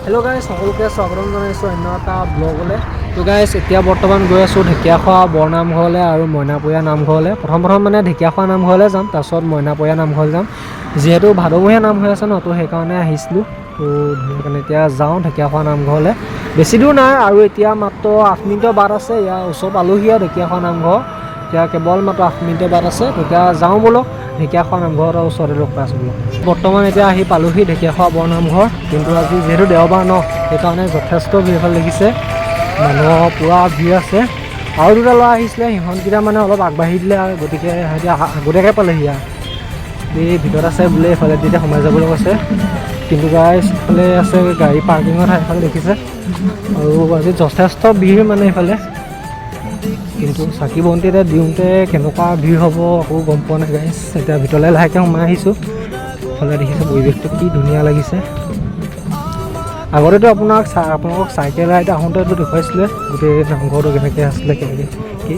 Hello' guys, সকলোকে স্বাগতম জনাইছোঁ অন্য এটা ব্লগলৈ। তো গাইজ, এতিয়া বৰ্তমান গৈ আছোঁ ঢেকীয়াখোৱা বৰনামঘৰলৈ আৰু মইনাপৰীয়া নামঘৰলৈ। প্ৰথম প্ৰথম মানে ঢেকীয়াখোৱা নামঘৰলৈ যাম, তাৰপিছত মইনাপৰীয়া নামঘৰলৈ যাম। যিহেতু ভাদমহীয়া নাম হৈ আছে ন, তো সেইকাৰণে আহিছিলোঁ। তো সেইকাৰণে এতিয়া যাওঁ ঢেকীয়াখোৱা নামঘৰলৈ। বেছি দূৰ নাই আৰু এতিয়া মাত্ৰ 8 মিনিটৰ বাট আছে। ইয়াৰ ওচৰ পালোহি আৰু ঢেকীয়াখোৱা নামঘৰ। এতিয়া কেৱল মাত্ৰ 8 মিনিটৰ বাট আছে। তো এতিয়া যাওঁ ব'লক, ঢেকীয়াখোৱা নামঘৰৰ ওচৰতে লগ পাই আছোঁ ব'লক। বৰ্তমান এতিয়া আহি পালোহি ঢেকীয়াখোৱা বৰনামঘৰ। কিন্তু আজি যিহেতু দেওবাৰ ন, সেইকাৰণে যথেষ্ট ভিৰ ভাল দেখিছে, মানুহৰ পূৰা ভিৰ আছে। আৰু দুটা ল'ৰা আহিছিলে, সিহঁতকেইটা মানে অলপ আগবাঢ়ি দিলে আৰু গতিকে সিহঁতি আগতীয়াকৈ পালেহি। আৰু এই ভিতৰত আছে বোলে, এইফালে তেতিয়া সোমাই যাবলৈ কৈছে। কিন্তু গাইজ, ইফালে আছে গাড়ী পাৰ্কিঙৰ ঠাই, এইফালে দেখিছে। আৰু আজি যথেষ্ট ভিৰ মানে এইফালে। কিন্তু চাকি বন্তি এতিয়া দিওঁতে কেনেকুৱা ভিৰ হ'ব আকৌ গম পোৱা নাই গাইজ। এতিয়া ভিতৰলৈ লাহেকৈ সোমাই আহিছোঁ। ইফালে দেখিছে পৰিৱেশটো কি ধুনীয়া লাগিছে। আগতেতো আপোনালোকক চাইকেল ৰাইড আহোঁতেতো দেখুৱাইছিলে গোটেই নামঘৰটো কেনেকৈ আছিলে, কেনেকৈ কি।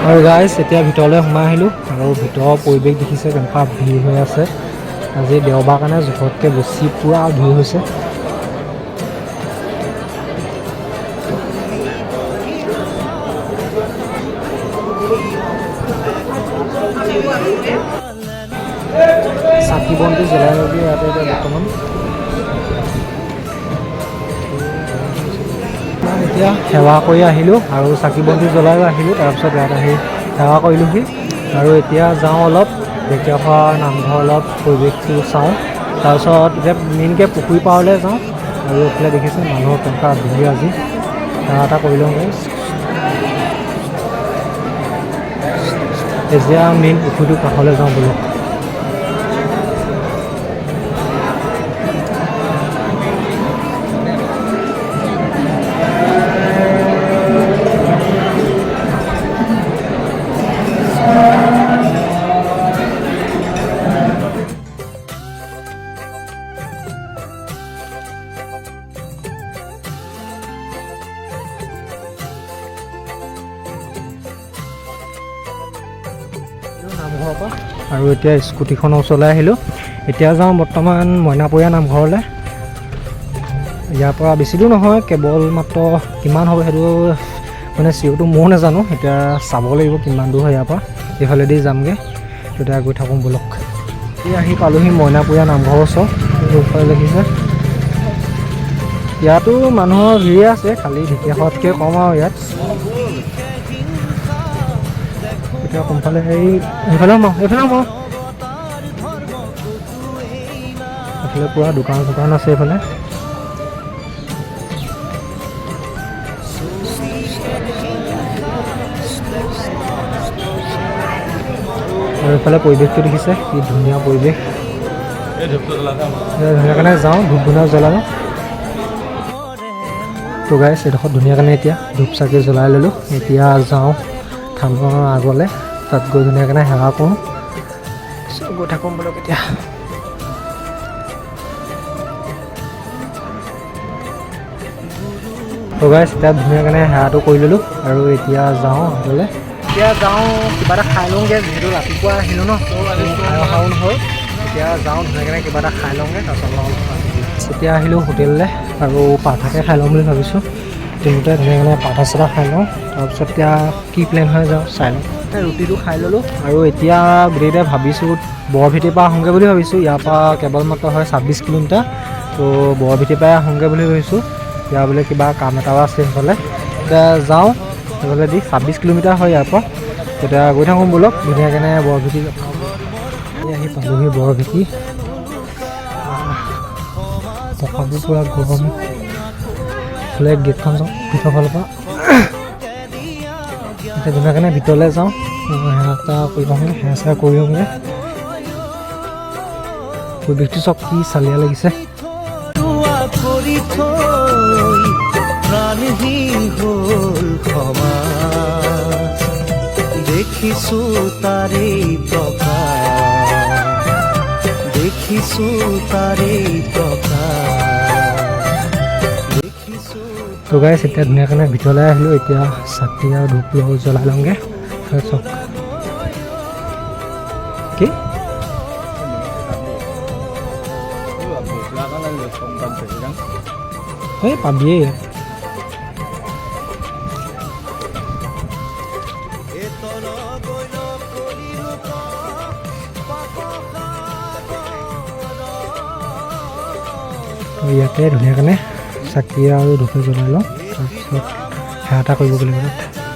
আৰু গাইজ, এতিয়া ভিতৰলৈ সোমাই আহিলোঁ আৰু ভিতৰৰ পৰিৱেশ দেখিছে কেনেকুৱা ভিৰ হৈ আছে। আজি দেওবাৰ কাৰণে জোখতকৈ বেছি পূৰা ভিৰ হৈছে। চাকি বন্তি জ্বলাই ল'বি ইয়াতে এতিয়া বৰ্তমান। এতিয়া সেৱা কৰি আহিলোঁ আৰু চাকি বন্তি জ্বলাইও আহিলোঁ। তাৰপিছত ইয়াত আহি সেৱা কৰিলোঁহি। আৰু এতিয়া যাওঁ অলপ ঢেকীয়াখোৱা নামঘৰ অলপ পৰিৱেশটো চাওঁ। তাৰপিছত এতিয়া মেইনকৈ পুখুৰী পাৰলৈ যাওঁ। আৰু এইফালে দেখিছে মানুহৰ কেনেকুৱা ভিৰ আজি। সেৱা এটা কৰি লওঁ গাইজ। এতিয়া মেইন পুখুৰীটোৰ কাষলৈ যাওঁ ব'লক। নামঘৰৰ পৰা আৰু এতিয়া স্কুটিখনৰ ওচৰলৈ আহিলোঁ। এতিয়া যাওঁ বৰ্তমান মইনাপৰীয়া নামঘৰলৈ। ইয়াৰ পৰা বেছি দূৰ নহয়, কেৱল মাত্ৰ কিমান হ'ব সেইটো মানে চিয়ৰটো ময়ো নাজানো। এতিয়া চাব লাগিব কিমান দূৰ হয় ইয়াৰ পৰা। এইফালেদি যামগৈ, তেতিয়া গৈ থাকোঁ ব'লক। এই আহি পালোহি মইনাপৰীয়া নামঘৰৰ ওচৰ। এইফালে দেখিছে ইয়াতো মানুহৰ ভিৰ আছে, খালি ঢেকীয়াখোৱাতকৈ কম আৰু ইয়াত। এতিয়া কোনফালে, এই এইফালে সোমাওঁ, এইফালে সোমাওঁ। এইফালে পূৰা দোকান চোকান আছে এইফালে। আৰু এইফালে পৰিৱেশটো দেখিছে কি ধুনীয়া পৰিৱেশ। ধুনীয়া কাৰণে যাওঁ, ধূপ ধূনা জ্বলাওঁ। তো গাইজ, এইডোখৰত ধুনীয়া কাৰণে এতিয়া ধূপ চাকি জ্বলাই ল'লোঁ। এতিয়া যাওঁ থানৰ আগলৈ, তাত গৈ ধুনীয়াকৈ সেৱা কৰোঁ, গৈ থাকোঁ বোলো এতিয়া। তো গাইজ, এতিয়া ধুনীয়াকৈ সেৱাটো কৰি ল'লোঁ আৰু এতিয়া যাওঁ আগলৈ। এতিয়া যাওঁ কিবা এটা খাই লওঁগৈ, যিহেতু ৰাতিপুৱা আহিলোঁ ন, খাই অহাও নহ'ল। এতিয়া যাওঁ ধুনীয়াকৈ কিবা এটা খাই লওঁগৈ, তাৰপিছত এতিয়া আহিলোঁ হোটেললৈ আৰু পাৰঠাকে খাই ল'ম বুলি ভাবিছোঁ। দিনতে ধুনীয়াকৈ পাৰঠা চাঠা খাই লওঁ, তাৰপিছত এতিয়া কি প্লেন হৈ যাওঁ চাই লওঁ। ৰুটিটো খাই ল'লোঁ আৰু এতিয়া গোটেইকেইটাই ভাবিছোঁ বৰভেটিৰ পৰা আহোঁগৈ বুলি ভাবিছোঁ। ইয়াৰ পৰা কেৱল মাত্ৰ হয় 26 কিলোমিটাৰ, তো বৰভেটিৰ পৰাই আহোঁগৈ বুলি ভাবিছোঁ। ইয়াৰ বোলে কিবা কাম এটাও আছে সেইফালে। এতিয়া যাওঁ সেইফালে দি 26 কিলোমিটাৰ হয় ইয়াৰ পৰা। তেতিয়া গৈ থাকোঁ ব'লক ধুনীয়াকৈ বৰভেটি। আহি পালোহি বৰভেটি। পকাবোৰ পূৰা গৰম। এইফালে গেটখন চাওঁ ভিতৰৰ ফালৰ পৰা। এতিয়া ধুনীয়াকৈ ভিতৰলৈ যাওঁ, সেৱা এটা কৰি আহোঁগৈ, সেৱা চেৱা কৰি আহোঁগৈ। পৰিৱেশটো চব কি চালিয়া লাগিছে। দেখিছো তাৰেই প্ৰকাশ, দেখিছো তাৰেই প্ৰকাশ, দেখিছো। তো গাইজ, এতিয়া ধুনীয়াকৈ ভিতৰলৈ আহিলোঁ। এতিয়া চাকি আৰু ধূপ জ্বলাই লওঁগৈ। চাওক কি এই পাবিয়েই ইয়াত। তো ইয়াতে ধুনীয়াকৈ চাকি আৰু ধূপে জ্বলাই লওঁ, তাৰপিছত সেৱা এটা কৰিব লাগিব তাত।